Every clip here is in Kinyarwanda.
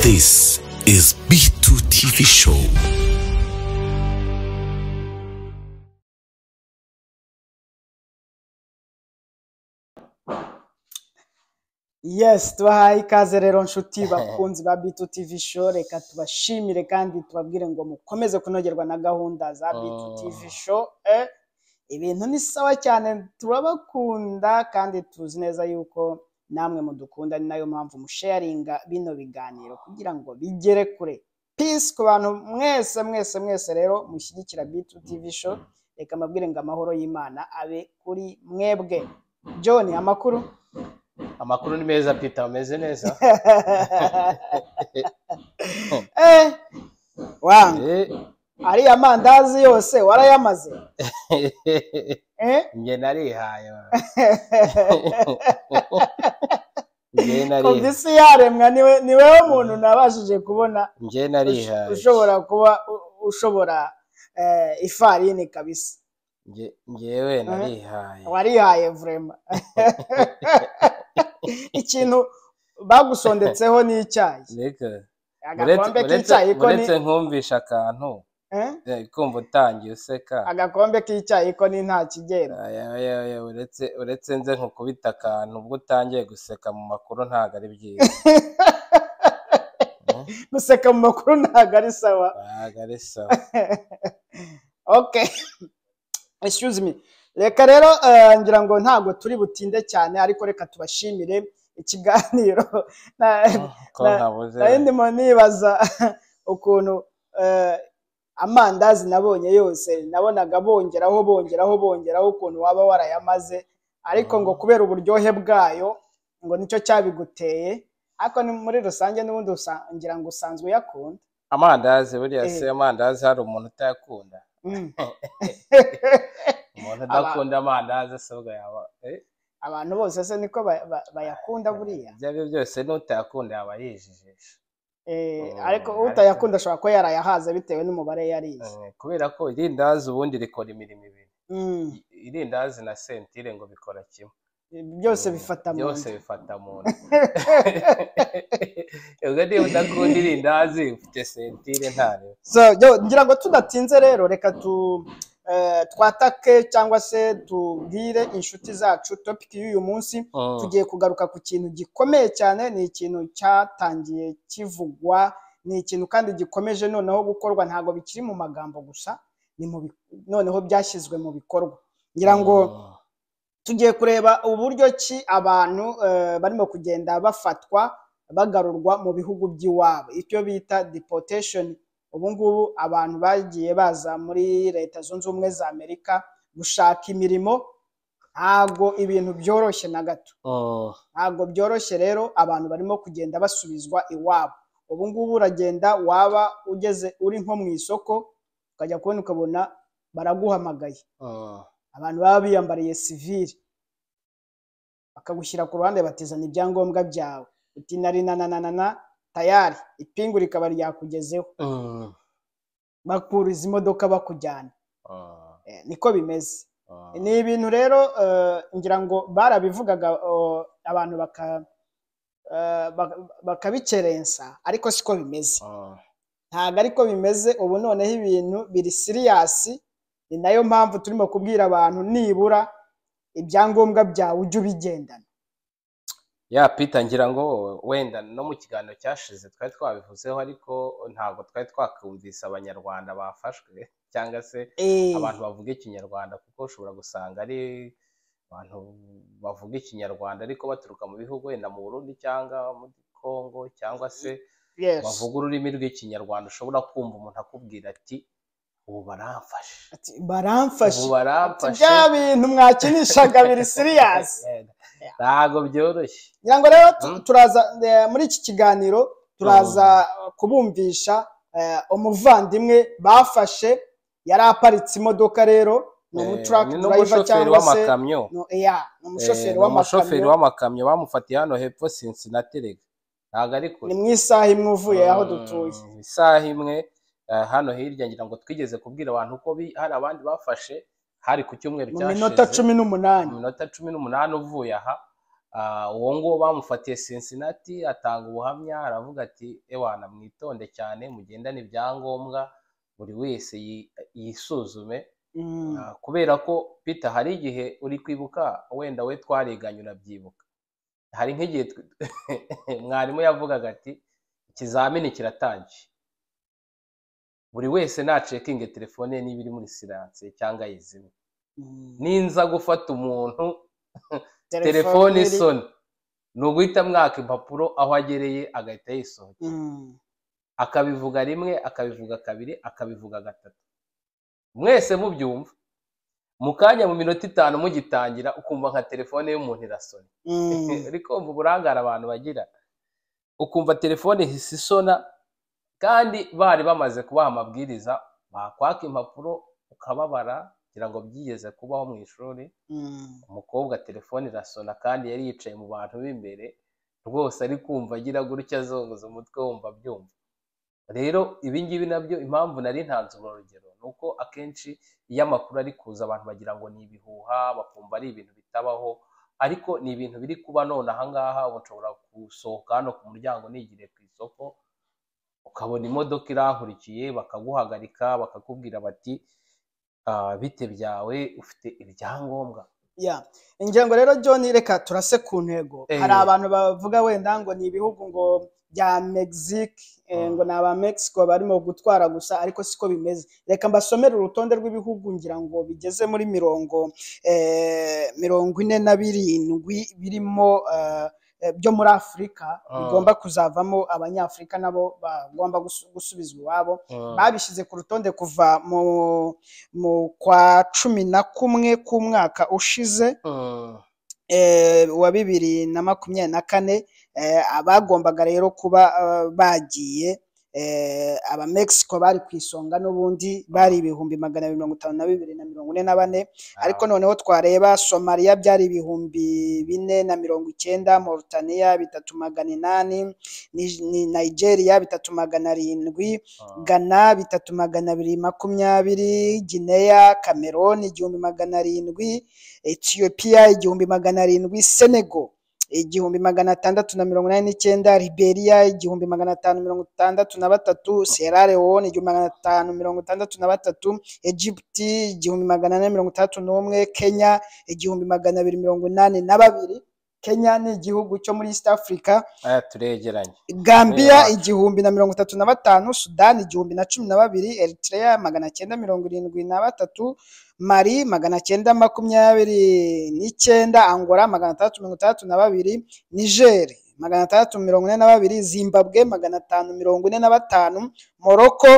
This is B2 TV Show. Yes, tubahaye ikaze rero nshuti bakunzi ba B2 TV Show. Reka tubashimire kandi tubabwire ngo mukomeze kunogerwa na gahunda za B2 TV Show. Ibintu ni sawa cyane, turabakunda kandi tuzi neza yuko namwe mudukunda, ni nayo mpamvu musharinga bino biganiro kugira ngo bigere kure. Peace ku bantu mwese mwese mwese rero mushyigikira B2 TV Show. Reka mbabwire ngo amahoro y'Imana abe kuri mwebwe. John, amakuru? Amakuru ni meza Peter, ameze neza. Wangu ariya mandazi yose warayamaze? Nge narihaye. Kuva isi yaremwa ni wewe muntu nabashije kubona. Nge narihaye. Ushobora kuba ushobora ifarini kabisa. Ngewe narihaye. Warihaye vraiment. Ikintu bagusondetseho ni icyayi. Agakombe k'icyayi ko ni uretse nkumvisha akantu. Kumva utangiye useka. Agakombe k'icyayi ko ni nta kigenda. Uretse nze nkukubita akantu ubwo utangiye guseka mu makuru ntago ari byiza. Guseka mu makuru ntago ari sawa. Ntago ari sawa. Okay. Excuse me. Reka rero ngira ngo ntago turi butinde cyane, ariko reka tubashimire ikiganiro. Ndimo nibaza ukuntu amandazi nabonye yose nabonaga bongeraho bongeraho bongeraho ukuntu waba warayamaze, ariko ngo kubera uburyohe bwayo ngo nicyo cyabiguteye, ariko ni muri rusange n'ubundi ngira ngo usanzwe uyakunda amandazi. Buriya se amandazi hari umuntu utayakunda? Umuntu udakunda amandazi sobwa yaba abantu bose se niko bayakunda buriya. Ibyo aribyo byose n'utayakunda yaba yijijisha. Ariko utayakunda ashobora kuba yarayahaze bitewe n'umubare yariye. Kubera ko irindazi ubundi rikora imirimo ibiri. Irindazi na sentire ngo bikora kimwe. Byose bifata mu nda. Byose bifata mu nda. Ubwo niba udakunda irindazi ufite sentire ntare. So ngira ngo tudatinze rero reka twatake cyangwa se tubwire inshuti zacu topic y'uyu munsi. Tugiye kugaruka ku kintu gikomeye cyane, ni ikintu cyatangiye kivugwa, ni ikintu kandi gikomeje noneho gukorwa, ntago bikiri mu magambo gusa, ni noneho byashyizwe mu bikorwa. Ngira ngo tugiye kureba uburyo ki abantu barimo kugenda bafatwa bagarurwa mu bihugu by'iwabo, icyo bita deportation. Ubu ngubu abantu bagiye baza muri Leta Zunze Ubumwe za Amerika gushaka imirimo, ntago ibintu byoroshye na gato. Ntago byoroshye rero, abantu barimo kugenda basubizwa iwabo. Ubu ngubu uragenda waba ugeze uri nko mu isoko ukajya kubona ukabona baraguhamagaye. Abantu baba biyambariye civil bakagushyira ku ruhande batizana ibyangombwa byawe, uti nari na tayari ipingu rikaba ryakugezeho. Bakuriza imodoka bakujyana. Niko bimeze. Ni ibintu rero ngira ngo barabivugaga abantu bakabikerensa, ariko siko bimeze. Ntago ariko bimeze. Ubu noneho ibintu biri serious, ni nayo mpamvu turimo kubwira abantu nibura ibyangombwa byawe ujye ubigendana. Ya Peter, ngira ngo wenda no mu kiganiro cyashize twari twabivuzeho, ariko ntabwo twari twakumvise abanyarwanda bafashwe cyangwa se abantu bavuga ikinyarwanda, kuko ushobora gusanga ari abantu bavuga ikinyarwanda ariko baturuka mu bihugu wenda mu Burundi cyangwa muri Kongo cyangwa se bavuga ururimi rw'ikinyarwanda. Ushobora kumva umuntu akubwira ati ubu baramfashe, ati baramfashe, bya bintu mwakinishaga biri serious. Ntago byoroshye. Ngira ngo rero turaza muri iki kiganiro turaza kubumvisha umuvandimwe bafashe yari aparitse imodoka rero, ni umutruck driver cyangwa se ni umushoferi w'amakamyo bamufatiye hano hepfo Cincinnati. Ntago ari kure, ni mu isaha imwe uvuye aho dutuye, isaha imwe hano hirya. Ngira ngo twigeze kubwira abantu ko hari abandi bafashe hari ku cyumweru cyashize mu minota 18, mu minota 18 uvuye aha. Uwo nguwo bamufatiye Cincinnati, atanga ubuhamya, aravuga ati ewana mwitonde cyane, mugendane ibyangombwa, buri wese yisuzume. Kubera ko Peter, hari igihe uri kwibuka, wenda we twariganye urabyibuka, hari nk'igihe mwarimu yavugaga ati ikizamini kiratangiye, buri wese nacekinge telefone ye niba iri muri silence cyangwa yizimye. Ninza gufata umuntu telefone isona, ni uguhita mwaka impapuro aho agereye agahita yisohokera. Akabivuga rimwe, akabivuga kabiri, akabivuga gatatu, mwese mubyumva. Mu kanya mu minota 5 mugitangira ukumva nka telefone y'umuntu irasona. Ariko umva uburangare abantu bagira, ukumva telefone ihise isona, kandi bari bamaze kubaha amabwiriza, bakwaka impapuro ukababara. Kugira ngo byigeze kubaho mu ishuri, umukobwa telefone irasona kandi yari yicaye mu bantu b'imbere rwose, ari kumva agira gutya azunguza umutwe wumva abyumva. Rero ibi ngibi nabyo impamvu nari ntanze urwo rugero ni uko akenshi iyo amakuru ari kuza abantu bagira ngo ni ibihuha, bakumva ari ibintu bitabaho, ariko ni ibintu biri kuba none aha ngaha. Ubu nshobora gusohoka hano ku muryango nigire ku isoko, ukabona imodoka irankurikiye, bakaguhagarika bakakubwira bati bite byawe, ufite ibyangombwa. Ngira ngo rero John, reka turase ku ntego. Hari abantu bavuga wenda ngo ni ibihugu ngo bya Mexique, ngo ni aba Mexico barimo gutwara gusa, ariko siko bimeze. Reka mbasomere urutonde rw'ibihugu ngira ngo bigeze muri 47 birimo byo muri Afurika bigomba kuzavamo abanyafurika nabo bagomba gusubizwa iwabo. Babishyize ku rutonde kuva mu kwa 11 k'umwaka ushize wa 2024. Abagombaga rero kuba bagiye, aba Mexico bari ku isonga n'ubundi bari 252,044, ariko noneho twareba Somalia byari 4,090, Mauritania 3,800, Nigeria 3,700, Ghana 3,220, Guinea, Cameroon 1,700, Ethiopia 1,700, Senegal 1,689, Liberia 1,563, Sierra Leone 1,563, Egypt 1,461, Kenya 1,282. Kenya ni igihugu cyo muri East Africa. Turegeranye. Gambia 1,035, Sudan 1,012, Eritrea 973, Mali 929, Angola 662, Niger 642, Zimbabwe 545, Morocco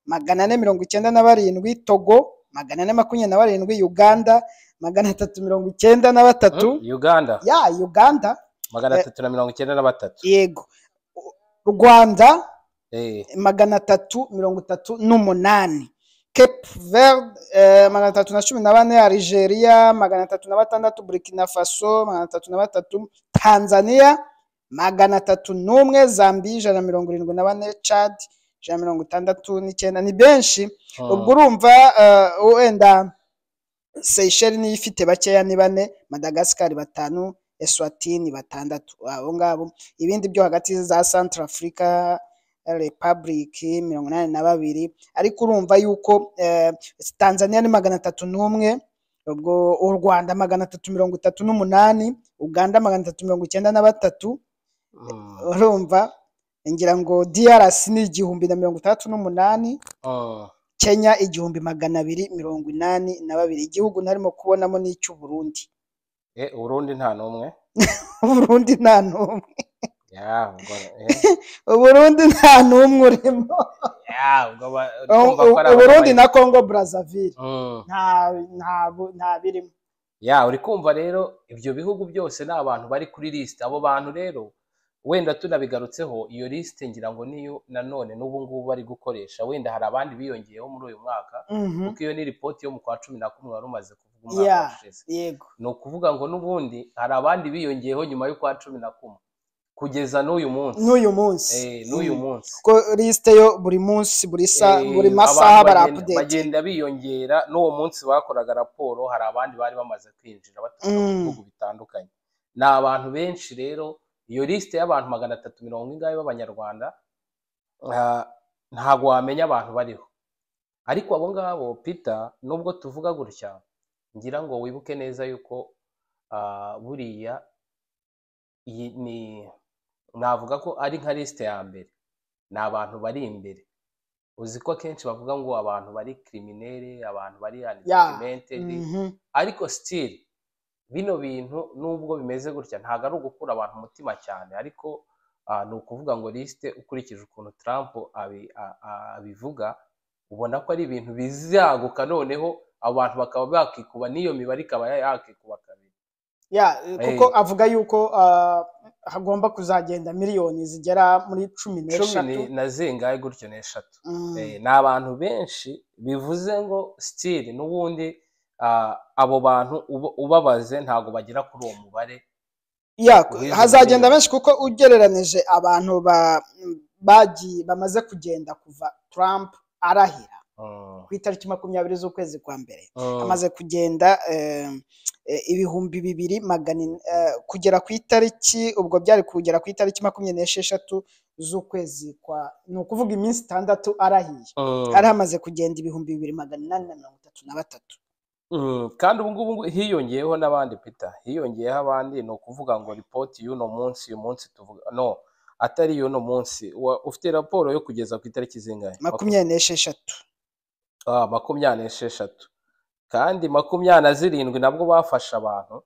497, Togo 427, Uganda 393. Uganda ya Uganda 393. Yego. Rwanda 338, Cape Verde 314, Algeria 306, Burkina Faso 303, Tanzania 301, Zambia 174, Chad 169. Ni benshi. Ubwo urumva wenda Seychelles niyo ifite bakeya ni 4, Madagascar 5, Eswatini 6, abo ngabo. Ibindi byo hagati za Central Africa Republic 82, ariko urumva yuko Tanzania ni 301, ubwo u Rwanda 338, Uganda 393. Urumva ngira ngo DRC ni 1,068, Kenya 1,282. Igihugu narimo kubonamo ni icy'u Burundi. Burundi nta n'umwe. Burundi nta n'umwe. Burundi nta n'umwe urimo. Burundi na Congo Brazzaville nta birimo. Uri kumva rero ibyo bihugu byose ni abantu bari kuri list. Abo bantu rero wenda tunabigarutseho, iyo liste ngira ngo niyo nanone n'ubu ngubu bari gukoresha. Wenda hari abandi biyongeyeho muri uyu mwaka, kuko iyo ni report yo mu kwa 11 wari umaze kuvuga umwaka ushize. Yego. Ni ukuvuga ngo n'ubundi hari abandi biyongeyeho nyuma y'ukwa 11 kugeza n'uyu munsi. N'uyu munsi. Kuko liste yo buri munsi, buri sa, buri masaha bara update. Bagenda biyongera. N'uwo munsi bakoraga raporo hari abandi bari bamaze kwinjira baturuka mu bihugu bitandukanye. Ni abantu benshi rero. Iyo lisite y'abantu 300 ingahe b'Abanyarwanda, ntabwo wamenya abantu bariho. Ariko abo ngabo, Peter, nubwo tuvuga gutya, ngira ngo wibuke neza yuko buriya iyi ni, navuga ko ari nka lisite ya mbere, ni abantu bari imbere. Uzi ko akenshi bavuga ngo abantu bari criminel, abantu bari undocumented, ariko still bino bintu nubwo bimeze gutya, ntabwo ari ugukura abantu umutima cyane, ariko ni ukuvuga ngo lisite, ukurikije ukuntu Trump abivuga, ubona ko ari ibintu bizaguka, noneho abo bantu bakaba bakikuba n'iyo mibare ikaba yakikuba kabiri. Ya, kuko avuga yuko hagomba kuzagenda miliyoni zigera muri cumi cumi n'eshatu na zingahe gutyo, n'eshatu. Ni abantu benshi, bivuze ngo still n'ubundi abo bantu ubabaze ntabwo bagera kuri uwo mubare Ya, w'izo hazagenda miliyoni. benshi, kuko ugereranije abantu bagiye, bamaze kugenda kuva Trump arahira ku itariki 20 z'ukwezi kwa mbere, hamaze kugenda 2400 kugera ku itariki, ubwo byari kugera ku itariki 26 z'ukwezi kwa, ni ukuvuga iminsi 6 arahiye, hari hamaze kugenda 2833. Kandi ubu ngubu hiyongeyeho n'abandi, Peter, hiyongeyeho abandi. Ni ukuvuga ngo ripoti y'uno munsi, uyu munsi tuvuga, no atari y'uno munsi, ufite raporo yo kugeza ku itariki zingahe? 26. 26. Kandi 27 nabwo bafashe abantu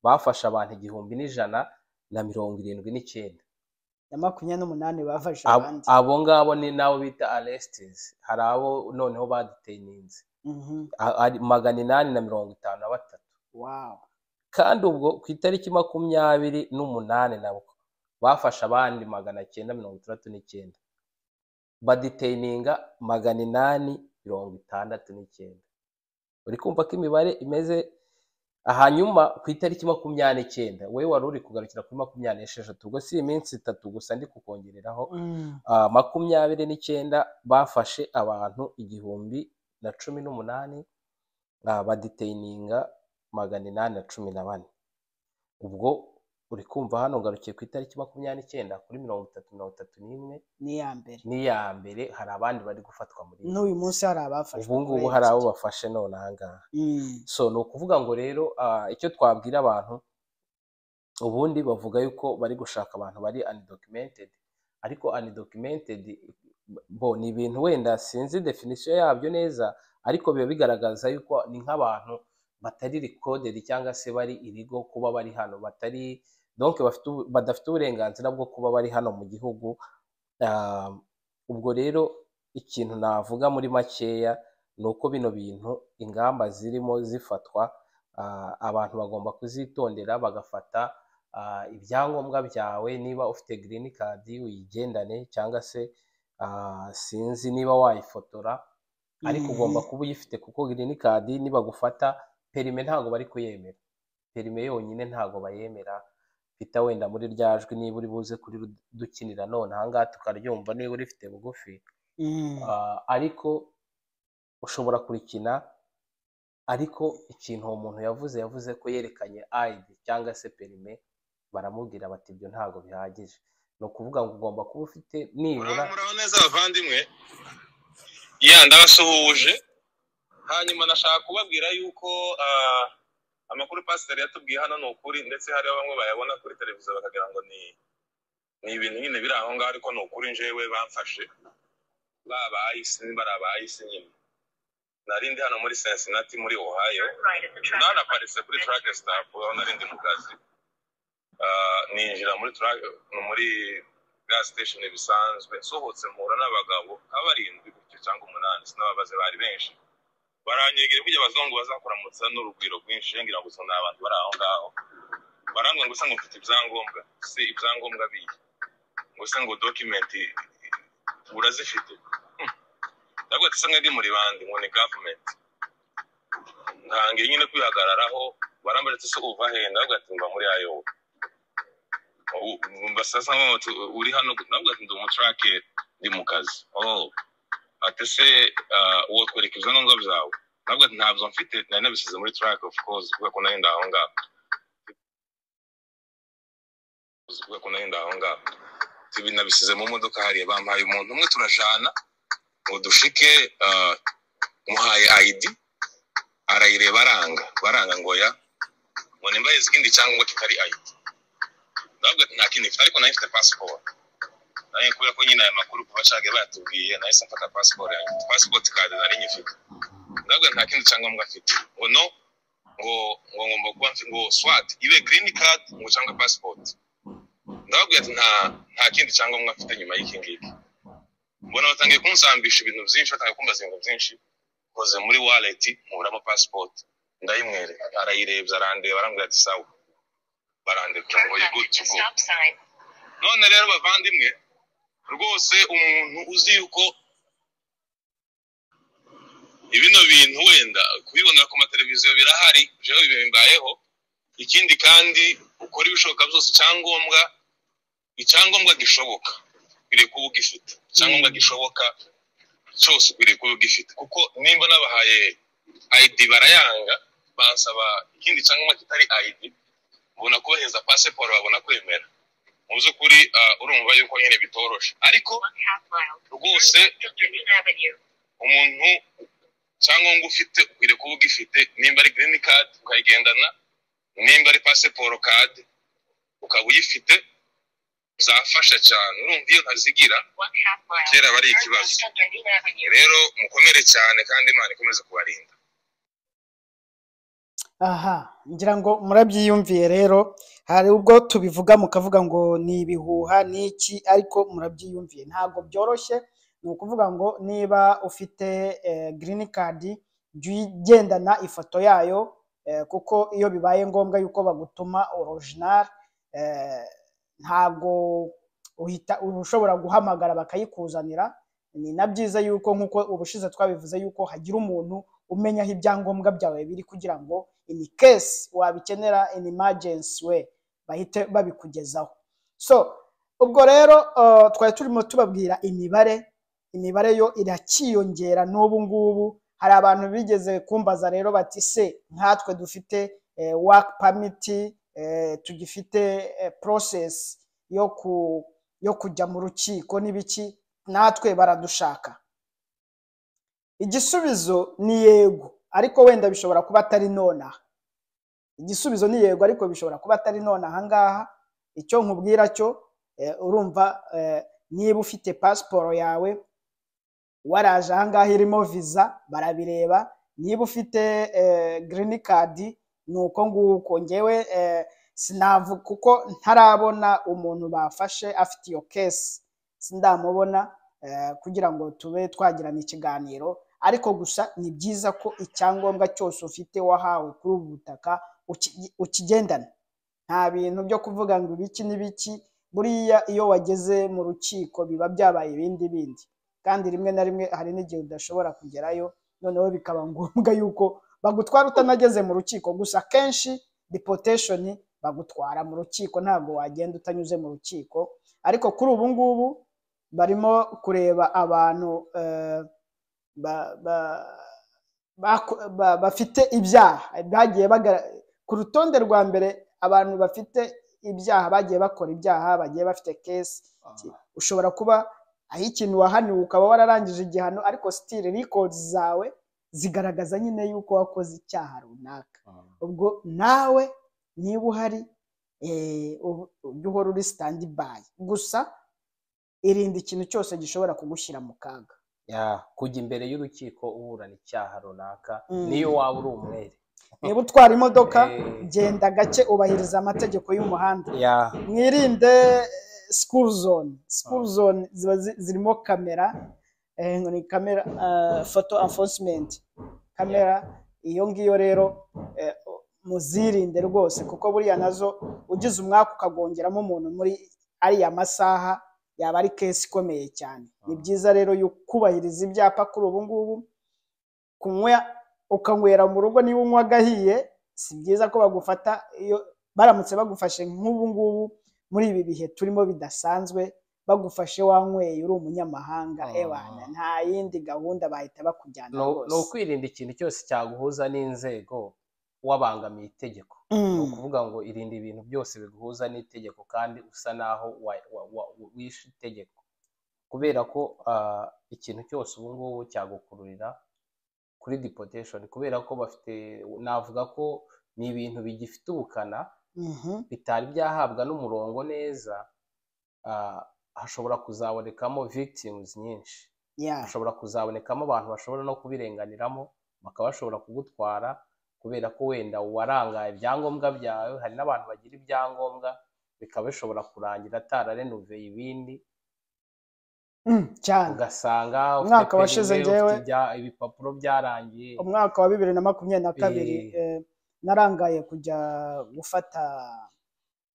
1179. Na 28 bafashe abandi. Abo ngabo ni nabo bita arrestees. Hari abo noneho badetaininze, 853. Kandi ubwo ku itariki 28 nabwo bafashe abandi 969, badetaininga 869. Uri kumva ko imibare imeze. Hanyuma ku itariki 29, wowe wari uri kugarukira kuri 26, ubwo si iminsi 3 gusa ndi kukongereraho. 29 bafashe abantu 1018, badetaininga 814. Ubwo uri kumva hano ngarukiye ku itariki 29, kuri 30, 31. Ni iya mbere. N'iya mbere hari abandi bari gufatwa muri iyi N'uyu minsi. munsi hari abafashwe. Ubu ngubu hari abo bafashe none aha ngaha. So ni ukuvuga ngo rero icyo twabwira abantu, ubundi bavuga yuko bari gushaka abantu bari undocumented, ariko undocumented bo ni ibintu wenda sinzi definition yabyo neza, ariko biba bigaragaza yuko ni nk'abantu batari recorded cyangwa se bari illegal kuba bari hano, batari, donc badafite uburenganzira bwo kuba bari hano mu gihugu. Ubwo rero ikintu navuga muri makeya ni uko bino bintu, ingamba zirimo zifatwa, abantu bagomba kuzitondera, bagafata ibyangombwa byawe. Niba ufite green card uyigendane, cyangwa se sinzi niba wayifotora, ariko ugomba kuba uyifite, kuko green card nibagufata, perime ntabwo bari kuyemera, perime yonyine ntabwo bayemera. Peter, wenda muri rya jwi niba uri buze kuri dukinira none ahangaha tukaryumva, niba urifite bugufi. Ariko ushobora kurikina, ariko ikintu uwo muntu yavuze, yavuze ko yerekanye ID cyangwa se perime, baramubwira bati ibyo ntabwo bihagije. Ni ukuvuga ngo ugomba kuba ufite nibura Muraho neza abavandimwe, ya, ndabasuhuje. Hanyuma nashaka kubabwira yuko amakuru pasiteri yatubwiye hano ni ukuri, ndetse hari bamwe bayabona kuri televiziyo bakagira ngo ni ibintu nyine biri aho ngaho, ariko ni ukuri. Njyewe bamfashe baba ICE, niba ari aba ICE nyine. Nari ndi hano muri Cincinnati, muri Ohio, nanaparitse kuri truck stop aho nari ndi mu kazi. Ninjira muri truck, muri gas station bisanzwe, nsohotse mpura n'abagabo nka barindwi gutyo cyangwa umunani, sinababaze, bari benshi. Baranyegera kujya abazungu bazakuramutsa n'urugwiro rwinshi, ngira ngo ni abantu bari aho ngaho. Barambwira ngo se ngo mfite ibyangombwa, si ibyangombwa bihe, ngo se ngo document urazifite? Ndavuga ati se mwebwe muri bande? Ngo ni government. Ntangiye nyine kwihagararaho. Barambwira ati se uva he? Ndavuga ati mva muri Iowa. Basasa nkaho bati uri hano? Ndavuga ati ndi umutrucker, ndi mu kazi. Oh, ati se wotwereka ibyangombwa byawe? Ndavuga ati ntabyo mfite, nari nabisize muri truck, of course, kubera ko nari ndi aho ngaho. Kubera ko nari aho ngaho, ibi nabisize mu modoka hariya. Bampaye umuntu umwe, turajana ngo dushike, muhaye ID, arayireba, aranga, baranga ngo ya ngo nimba ikindi cyangombwa kitari ID. Ndavuga ati nta kindi mfite, ariko nayo mfite passport nayo, kubera ko nyine aya makuru kuva cagiye bayatubwiye, nahise mfata passport yanjye, passport card nari nyifite. Ndavuga nta kindi cyangombwa mfite, ngo no, ngo ngomba kuba mfite ngo soit ibe green card ngo cyangwa passport. Ndababwira ati nta kindi cyangombwa mfite nyuma y'iki ngiki. Mbona batangiye kunsambisha ibintu byinshi, batangiye kumbaza ibintu byinshi. Nkoze muri wallet, nkuramo passport, ndayimwereka, arayirebye, arandeba, arambwira ati sawa, barandekura ngo you good to go. None rero bavandimwe, rwose umuntu uzi yuko ibino bintu wenda kubibonera ku mateleviziyo birahari, jewe bimbayeho. Ikindi kandi, ukora ibishoboka byose, icyangombwa gishoboka ukwiriye kuba ugifite. Icyangombwa gishoboka cyose ukwiriye kuba ugifite, kuko nimba nabahaye ID barayanga, bansaba ikindi cyangombwa kitari ID, mbona kubaheza pasiporo babona kwemera. Mu by'ukuri urumva yuko nyine bitoroshe, ariko rwose umuntu cyangombwa ufite ukwiriye kuba ugifite. Nimba ari green card ukayigendana, nimba ari pasiporo card ukaba uyifite, zafasha cyane. Urumva iyo ntazigira kera aba ari ikibazo. Rero mukomere cyane, kandi Imana ikomeze kubarinda. Aha ngira ngo murabyiyumviye. Rero hari ubwo tubivuga mukavuga ngo ni ibihuha, ni iki, ariko murabyiyumviye, ntabwo byoroshye. Ni ukuvuga ngo niba ufite green card, jya ugendana ifoto yayo, kuko iyo bibaye ngombwa yuko bagutuma original, ntabwo uhita ushobora guhamagara bakayikuzanira. Ni na byiza yuko, nk'uko ubushize twabivuze, yuko hagira umuntu umenya aho ibyangombwa byawe biri, kugira ngo in case wabikenera in emergency we bahite babikugezaho. So ubwo rero twari turimo tubabwira imibare. Imibare yo iracyiyongera n'ubu ngubu. Hari abantu bigeze kumbaza rero bati: se nkatwe dufite work permit, tugifite process yo kujya mu rukiko n'ibiki, natwe baradushaka? Igisubizo ni yego, ariko wenda bishobora kuba atari nonaha. Igisubizo ni yego, ariko bishobora kuba atari nonaha ngaha. Icyo nkubwira cyo, urumva, niba ufite pasiporo yawe waraje ahangaha irimo viza, barabireba. Niba ufite green card, ni uko nguko. Ngewe sinavuga kuko ntarabona umuntu bafashe afite iyo case, sindamubona kugira ngo tube twagirana ikiganiro. Ariko gusa ni byiza ko icyangombwa cyose ufite wahawe kuri ubu butaka ukigendana. Nta bintu byo kuvuga ngo ibiki n'ibiki. Buriya iyo wageze mu rukiko biba byabaye ibindi bindi, kandi rimwe na rimwe hari n'igihe udashobora kugerayo, noneho bikaba ngombwa yuko bagutwara utanageze mu rukiko. Gusa kenshi deportation bagutwara mu rukiko, ntabwo wagenda utanyuze mu rukiko. Ariko kuri ubu ngubu barimo kureba abantu bafite ibyaha bagiye ku rutonde rwa mbere, abantu bafite ibyaha, bagiye bakora ibyaha, bagiye bafite case. Ushobora kuba aho ikintu wahaniwe ukaba wararangije igihano, ariko still records zawe zigaragaza nyine yuko wakoze icyaha runaka. Ubwo nawe niba uhari, ujye uhora uri stand by. Gusa irinda ikintu cyose gishobora kugushyira mu kaga. Ya, kujya imbere y'urukiko uburana icyaha runaka, niyo waba uri umwere. Niba utwara imodoka, genda gake, ubahiriza amategeko y'umuhanda. Mwirinde school zone. School zone ziba zirimo kamera, ngo ni kamera, photo enforcement kamera. Iyo ngiyo rero muzirinde rwose, kuko buriya nazo ugize umwaka ukagongeramo umuntu muri ariya masaha, yaba ari case ikomeye cyane. Ni byiza rero kubahiriza ibyapa kuri ubu ngubu. Kunywa ukanywera mu rugo, niba unywa agahiye, si byiza ko bagufata. Iyo baramutse bagufashe nk'ubu ngubu muri ibi bihe turimo bidasanzwe, bagufashe wanyweye uri umunyamahanga, ewana, nta yindi gahunda, bahita bakujyana Ni rwose. ukwirinda ikintu cyose cyaguhuza n'inzego. wabangamiye itegeko. Ni ukuvuga ngo irinde ibintu byose biguhuza n'itegeko kandi usa naho wishe itegeko, kubera ko ikintu cyose ubu ngubu cyagukururira kuri deportation, kubera ko bafite, navuga ko ni ibintu bigifite ubukana, bitari byahabwa n'umurongo neza. Hashobora kuzabonekamo victims nyinshi, hashobora kuzabonekamo abantu bashobora no kubirenganiramo, bakaba bashobora kugutwara kubera ko wenda warangaye ibyangombwa byawe. Hari n'abantu bagira ibyangombwa bikaba bishobora kurangira atararenuveye ibindi, Cyane. ugasanga ufite Umwaka washize perime, njyewe- ufite ibipapuro byarangiye. Umwaka wa 2022, narangaye kujya gufata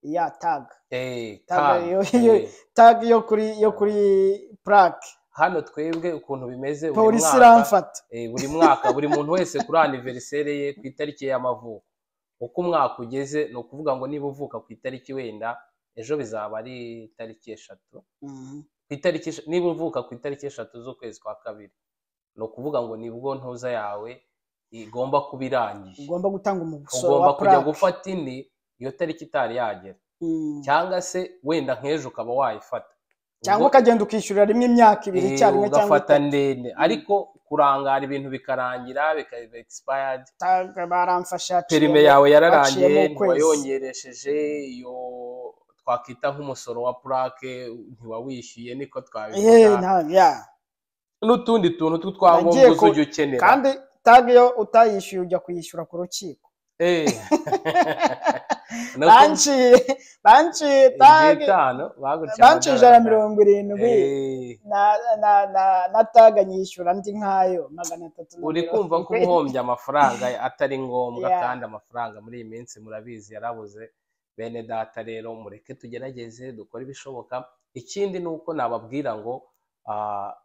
ya tag. Tag. Tag, Tag yo kuri plaque. Hano twebwe ukuntu bimeze, buri Polisi mwaka, iramfata. Buri mwaka buri muntu wese kuri anniversaire ye, ku itariki ye y'amavuko, uko umwaka ugeze, ni ukuvuga ngo niba uvuka ku itariki, wenda ejo bizaba ari itariki 3, ku itariki niba uvuka ku itariki 3 z'ukwezi kwa kabiri, ni ukuvuga ngo nibwo ntuza yawe igomba kuba irangiye. Ugomba gutanga umusoro Ugomba wa kujya plaque. gufata indi iyo tariki itari yagera, cyangwa se wenda nk'ejo ukaba wayifata. Cyangwa ukagenda ukishyurira rimwe imyaka 2 icyarimwe cyangwa Ugafata 3. ndende, ariko kurangara ibintu bikarangira bikaba expired. Tag baramfasha Perime yawe yararangiye, haciyemo ukwezi. ntiwayongeresheje, iyo twakwita nk'umusoro wa plaque ntiwawishyuye, niko twabivuga, Ya. n'utundi tuntu tw'utwangombwa Nagiye uzujya ukenera. Kandi tag iyo utayishyuye ujya kuyishyura ku rukiko. Banciye tag, Iry'itanu baguciye banciye ijana na amadolari. mirongo irindwi na tag nyishyura andi nkayo 300 na Uri mirongo kumva ko irindwi. uhombye amafaranga atari ngombwa, kandi amafaranga muri iyi minsi murabizi yarabuze. Bene data rero, mureke tugerageze dukore ibishoboka. Ikindi ni uko nababwira ngo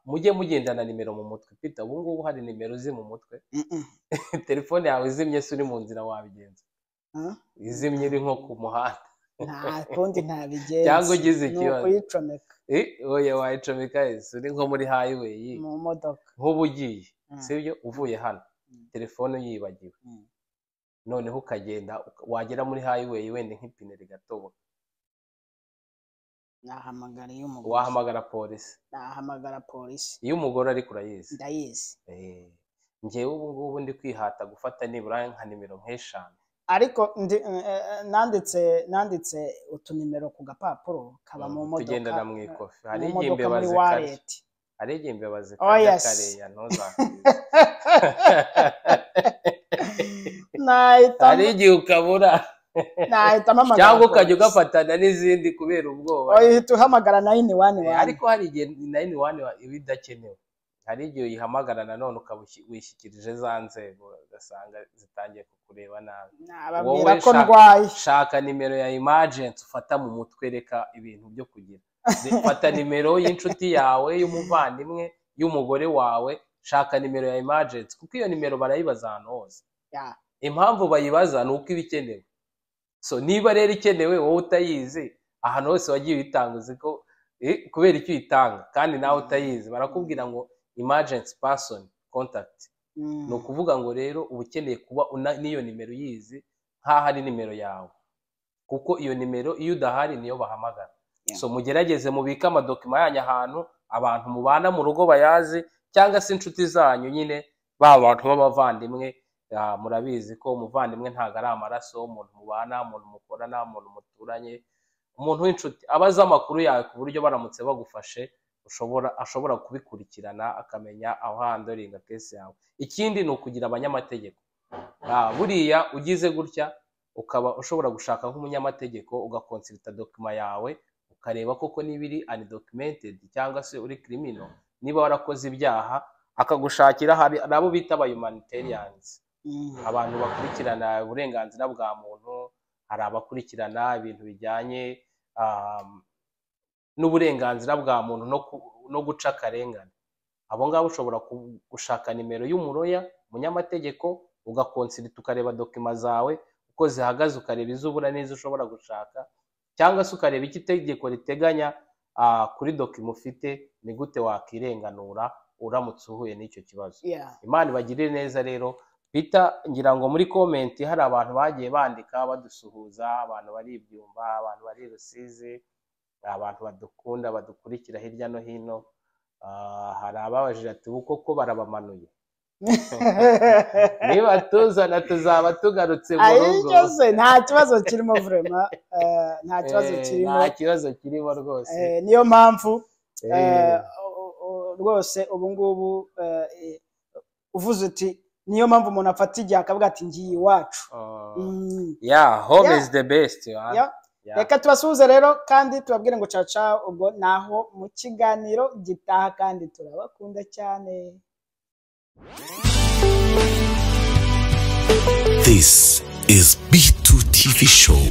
mujye mugendana nimero mu mutwe. Peter, ubu ngubu hari nimero uzi mu mutwe? Mm-mm. Telefone yawe izimye se uri mu nzira wabigenza? Huh? Izimye uri nko ku muhanda. Nta kundi ntabigenza. Cyangwa ugize Ni ikibazo. ukuyicomeka. Oya, wayicomeka ese uri nko muri highway? Mu modoka. Nk'ubu ugiye, sibyo, uvuye hano, telefone uyibagiwe, noneho ukagenda wagera muri highway wenda nk'ipine rigatoboka. Nahamagara iy'umugore. Wahamagara polisi? Nahamagara polisi. Iyo umugore ariko urayizi? Ndayizi. Njyewe ubu ngubu ndi kwihata gufata nibura nka nimero nk'eshanu. Ariko nanditse utunimero ku gapapuro kaba mu modoka. Tugendana mu ikofi. Hari Mu igihe modoka imbeba muri zikarya. wallet. Hari igihe imbeba Oh, zikarya yes. kareya, ntuzakwize. Nahita Hari igihe ukabura nahita mpamagara cyangwa ukajya polisi. ugafatana n'izindi kubera ubwoba. Uhita uhamagara 911. Ariko hari igihe 911 iba idakenewe. Hari igihe uyihamagara nanone ukaba wishyikirije za nzego, ugasanga zitangiye kukureba nabi. Nababwira Wowe ko ndwaye. Shaka nimero ya emergency ufata mu mutwe. Reka ibintu byo kugira, fata nimero y'inshuti yawe, y'umuvandimwe, y'umugore wawe. Shaka nimero ya emergency, kuko iyo nimero barayibaza ahantu hose. Impamvu bayibaza ni uko iba ikenewe. So niba rero ikenewe wowe utayizi, ahantu hose wagiye uyitanga, uzi ko kubera icyo uyitanga kandi nawe utayizi, barakubwira ngo emergency person contact. Ni ukuvuga ngo rero uba ukeneye kuba n'iyo nimero uyizi nk'aho ari nimero yawe, kuko iyo nimero iyo udahari niyo bahamagara. So mugerageze mubike amadocuments yanyu ahantu abantu mubana mu rugo bayazi, cyangwa se inshuti zanyu nyine, ba bantu b'abavandimwe. Murabizi ko umuvandimwe ntabwo ari amaraso. Umuntu mubana, umuntu mukorana, umuntu muturanye, umuntu w'inshuti aba azi amakuru yawe, ku buryo baramutse bagufashe ashobora kubikurikirana, akamenya aho handlinga case yawe. Ikindi ni ukugira abanyamategeko. Buriya ugize gutya ukaba ushobora gushaka nk'umunyamategeko, ugaconsulta document yawe, ukareba koko niba iri undocumented cyangwa se uri criminal, niba warakoze ibyaha, akagushakira. Hari abo bita aba humanitarians, abantu bakurikirana uburenganzira bwa muntu. Hari abakurikirana ibintu bijyanye n'uburenganzira bwa muntu no guca akarengane. Abo ngabo ushobora gushaka nimero y'umulawyer, umunyamategeko, ugaconsulta, ukareba documents zawe uko zihagaze, ukareba izo ubura n'izo ushobora gushaka, cyangwa se ukareba icyo itegeko riteganya kuri document ufite, ni gute wakirenganura uramutse uhuye n'icyo kibazo. Imana ibagirire neza rero. Peter, ngira ngo muri comment hari abantu bagiye bandika badusuhuza, abantu bari i Byumba, abantu bari i Rusizi, abantu badukunda, badukurikira hirya no hino. Hari ababajije ati: "Ubu koko barabamanuye? Niba tuzana tuzaba tugarutse mu rugo." Ayiryo se nta kibazo kirimo, vraiment, nta kibazo kirimo. Nta kibazo kirimo rwose. Niyo mpamvu rwose ubu ngubu uvuze uti niyo mpamvu umuntu afata igihe akavuga ati: "Ngiye iwacu." Yeah, home is the best, man. Yeah. Reka tubasuhuze rero kandi tubabwire ngo ciao ciao. Ubwo naho mu kiganiro gitaha, kandi turabakunda cyane. This is B2 TV Show.